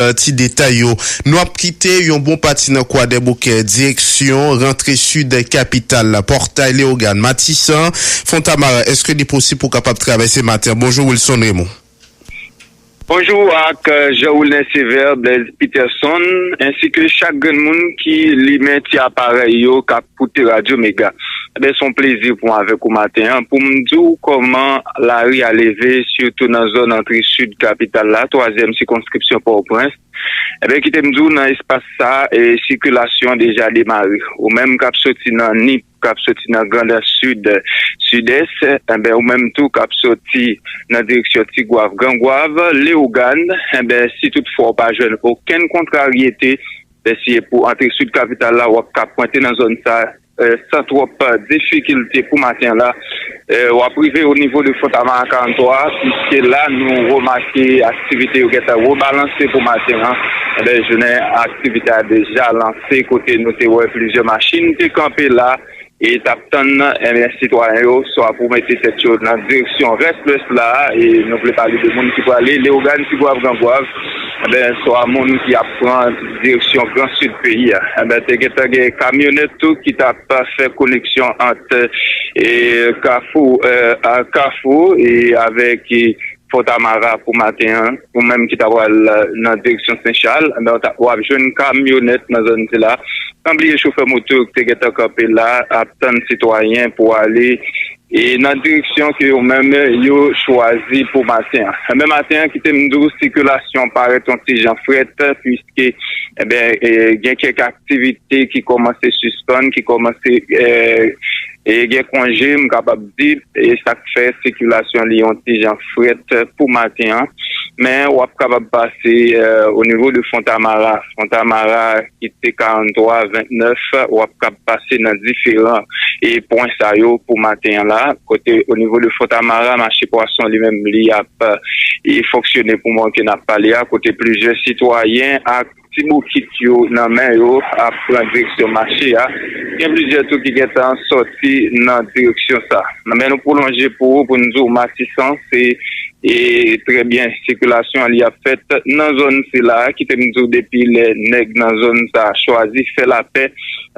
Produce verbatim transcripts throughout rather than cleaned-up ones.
eh, ti detay yo. Nou ap kite yon bon pati nan Kwadèboukè, direksyon rantre sid kapital la, Pòtay Leyogàn, Matisan, Fontamara. Èske li posib pou w kapab travèse maten an? Bonjou, Wilson Raymond. Bonjou ak, eh, Jean Wilner Sévère, Blaise Peterson, ensi ke chak grenn moun ki limen ti aparèy yo k ap koute Radyo Mega. Enben, se yon plezi pou mwen avèk ou maten an, pou m di w kòman lari a leve, sitou nan zòn antre sid kapital la, twazyèm sikonskripsyon Pòtoprens. Enben, kite m di w, nan espas sa, e, sikilasyon deja demare. Ou menm k ap soti nan Nip, k ap soti nan Grandans Sid, Sidès, enben, ou menm tou k ap soti nan direksyon Tigwav, Grangwav, Leyogàn, enben, si toutfwa w pa jwenn okenn kontraryete, enben, si e pou antre sid kapital la, w ap ka pwente nan zòn sa, eh, san twòp, eh, difikilte pou maten an la. Eh, w ap rive o nivo de Fontamara karant twa, piske la nou remake aktivite yo gentan rebalanse pou maten an. Enben, jounen aktivite a deja lanse, kote nou te wè plizyè machin te kanpe la e t ap tann, enben, sitwayen yo swa pou mete tèt yo nan direksyon rès lwès la, e nou vle pale de moun ki prale Leyogàn, Tigwav, Grangwav, enben, swa moun ki ap pran direksyon Gran Sid peyi a. Enben, te gentan gen kamyonèt tou ki t ap fè koneksyon ant, e, Kafou, e, a Kafou e avèk, e, Fontamara pou maten an, ou menm ki ta pral, e, nan direksyon Sen Chal, enben, w ta, w ap jwenn kamyonèt nan zòn sila. San bliye chofè moto ki te gentan kanpe la, ap tann sitwayen pou ale, e, nan direksyon ke yo menm yo chwazi pou maten an. Enben, maten an, kite m di w, sikilasyon parèt yon ti jan frèt, piske, enben, e, gen kèk aktivite ki kòmanse sispann, ki kòmanse, e, e gen konje, m kapab di, e sa k fè sikilasyon li yon ti jan frèt pou maten an. Men w ap kapab pase, e, o nivo de Fontamara, Fontamara ki te karant twa vennèf, w ap kab pase nan diferan, e, pwen sa yo pou maten an la, kote o nivo de Fontamara, mache pwason li menm li ap, e, fonksyone pou moman ke n ap pale a, kote plizyè sitwayen ak ti bokit yo nan men yo ap pran direksyon mache a. Gen plizyè tou ki gentan sòti nan direksyon sa. Men nou pwolonje pou ou, pou n di w Matisan, se, e, trè byen, sikilasyon an li ap fèt nan zòn sila, kite m di w depi lè nèg nan zòn sa chwazi fè lapè,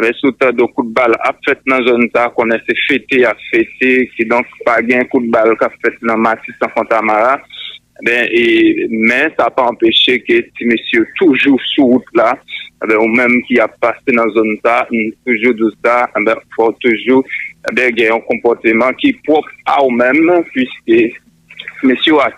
men si w tande kout bal ap fèt nan zòn sa, konnen se fete y ap fete, kidonk pa gen kout bal k ap fèt nan Matisan Fontamara. Ben, e, men sa pa anpeche ke ti mesye yo toujou sou wout la. Ben, ou menm ki ap pase nan zòn sa, m toujou di w sa, ben, fò w toujou, ben, gen yon konpòteman ki pwòp a ou menm, piske ti mesye yo a.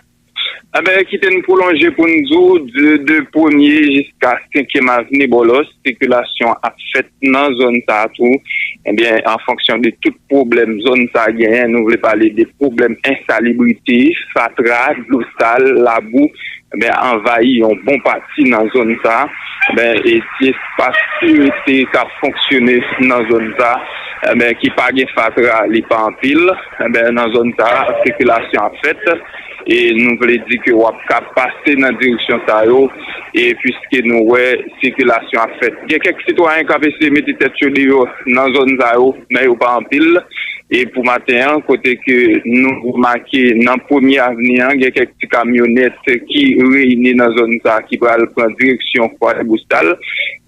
Ben, kite n pwolonje pou n di w, de, de premye jiska senkyèm avni Bòlòs, sikilasyon ap fèt nan zòn sa a tou. Ebyen, an fonksyon de tout pwoblèm zòn sa a genyen, nou vle pale de pwoblèm ensalibrite, fatra, dlo sal, labou, ebyen, anvayi yon bon pati nan zòn sa a. Ebyen, e ti espas ki rete k ap fonksyone nan zòn sa a, ebyen, ki pa gen fatra, li pa anpil. Ebyen, nan zòn sa a, sikilasyon ap fèt. E nou vle di ke w ap ka pase nan direksyon sa yo, e piske nou wè sikilasyon ap fèt. Gen kèk sitwayen k ap eseye mete tèt yo deyò nan zòn sa yo, men yo pa anpil. E pou maten an, kote ke nou remake nan Premye Avni an, gen kèk ti kamyonèt ki reyini nan zòn sa ki pral pran direksyon Kwadèboustal.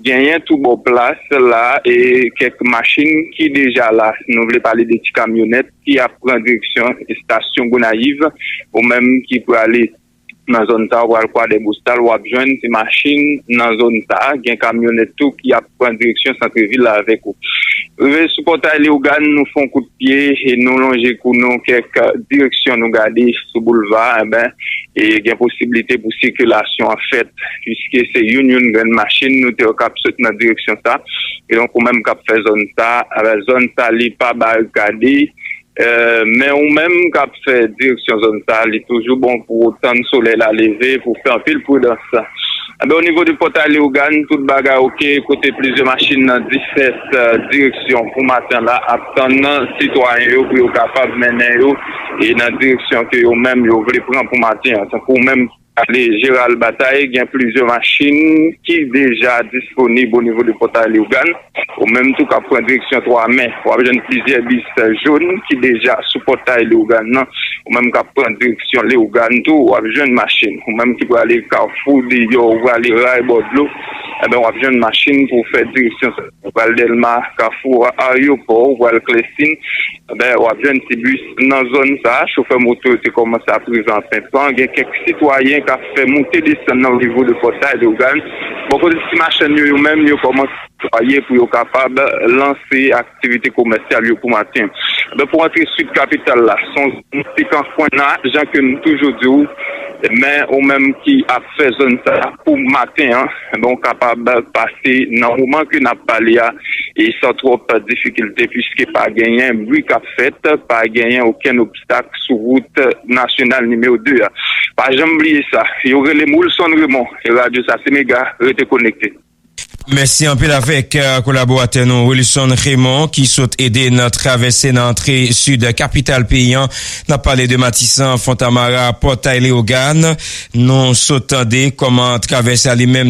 Genyen tou bò plas la, e kèk machin ki deja la. Nou vle pale de ti kamyonèt ki ap pran direksyon estasyon Gonayiv, ou menm ki prale nan zòn sa, ou pral Kwadèboustal, w ap jwenn ti machin nan zòn sa. Gen kamyonèt tou ki ap pran direksyon santrevil la avèk ou. Rive sou Pòtay Leyogàn, nou fè yon kout pye e nou lonje kou nou kèk direksyon nou gade sou boulva, enben, e gen posiblite pou sikilasyon an fèt, piske se youn youn grenn machin nou te wè k ap sot nan direksyon sa. E donk, ou menm k ap fè zòn sa, zòn sa li pa barikade, e, men ou menm k ap fè direksyon zòn sa, li toujou bon pou w tann solèy la leve, pou w fè anpil pridans. Enben, o nivo de Pòtay Leyogàn, tout bagay oke, kote plizyè machin nan disèt, e, direksyon pou maten la ap tann sitwayen yo pou yo kapab mennen yo e nan direksyon ke yo menm yo vle pran pou maten an. Tankou ou menm ale Jeral Batay, gen plizyè machin ki deja disponib o nivo de Pòtay Leyogàn. Ou menm tou k ap pran direksyon Twa Mè, w ap jwenn plizyè bis jòn ki deja sou Pòtay Leyogàn nan. Ou menm k ap pran direksyon Leyogàn tou, w ap jwenn machin. Ou menm ki prale Kafou Deyò, ou prale Ray Bò Dlo, enben, w ap jwenn machin pou w fè direksyon sa. Ou pral Dèlma, Kafou Ayewopò, ou pral Klèsin, enben, w ap jwenn ti bis nan zòn sa a. Chofè moto yo te kòmanse ap rive an penpan. Gen kèk sitwayen k ap fè moute desann nan o nivo de Pòtay Leyogàn. Bò kote ti machann yo, yo menm, yo kòmanse netwaye pou yo kapab lanse aktivite komèsyal yo pou maten. Enben, pou antre Sid Kapital la, se yon zòn pik an kwen nan, jan ke nou toujou di w, men ou menm ki ap fè zòn sa a pou maten an, enben, ou kapab pase nan moman ke n ap pale a, e san twòp difikilte, piske pa genyen bri k ap fèt, pa genyen okenn obstak sou wout nasyonal nimewo de a. Pa janm bliye sa, yo rele m Wilson Raymond, e radyo sa se Mega, rete konekte. Mèsi anpil avèk, euh, kolaboratè nou Wilson Raymond ki sot ede nan travèse nan antre sid kapital peyi an. N ap pale de Matisan, Fontamara, Pòtay Leyogàn. Nou sot tande kòman travèse a li menm